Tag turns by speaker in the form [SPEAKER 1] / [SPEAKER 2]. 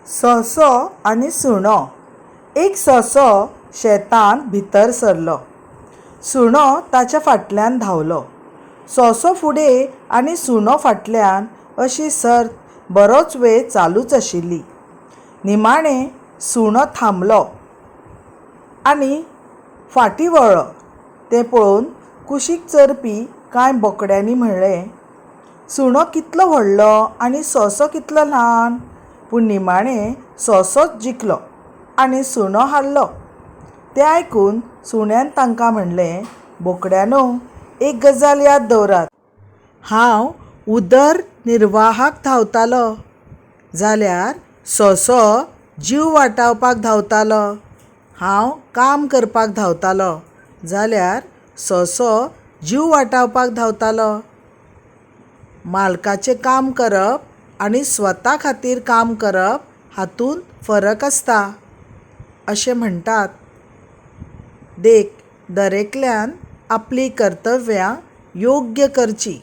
[SPEAKER 1] ससो आनी सुणो. एक ससो शेतांत भितर सरलो. सुणो ताच्या फाटल्यान धांवलो. सोंसो फुडें आनी सुणो फाटल्यान अशी सर्त बरोच वेळ चालूच आशिल्ली. निमाणें सुणो थांबलो आनी फाटीं वळ्ळो तें पळोवन कुशीक चरपी कांय बोकड्यांनी म्हणलें, सुणो कितलो व्हडलो आनी सोंसो कितलो ल्हान! पूण निमाणें सोंसोच जिखलो आनी सुणो हारलो. तें आयकून सुण्यान तांकां म्हणलें, बोकड्यांनो, एक गजाल याद दवरात. हांव उदरनिर्वाहाक धांवतालो, जाल्यार सोंसो जीव वाटावपाक धांवतालो. हांव काम करपाक धांवतालो, जाल्यार सोंसो जीव वाटावपाक धांवतालो. मालकाचें काम करप आनी स्वता खातीर काम करप हातूंत फरक आसता, अशें म्हणटात. देख, दरेकल्यान आपलीं कर्तव्यां योग्य करचीं.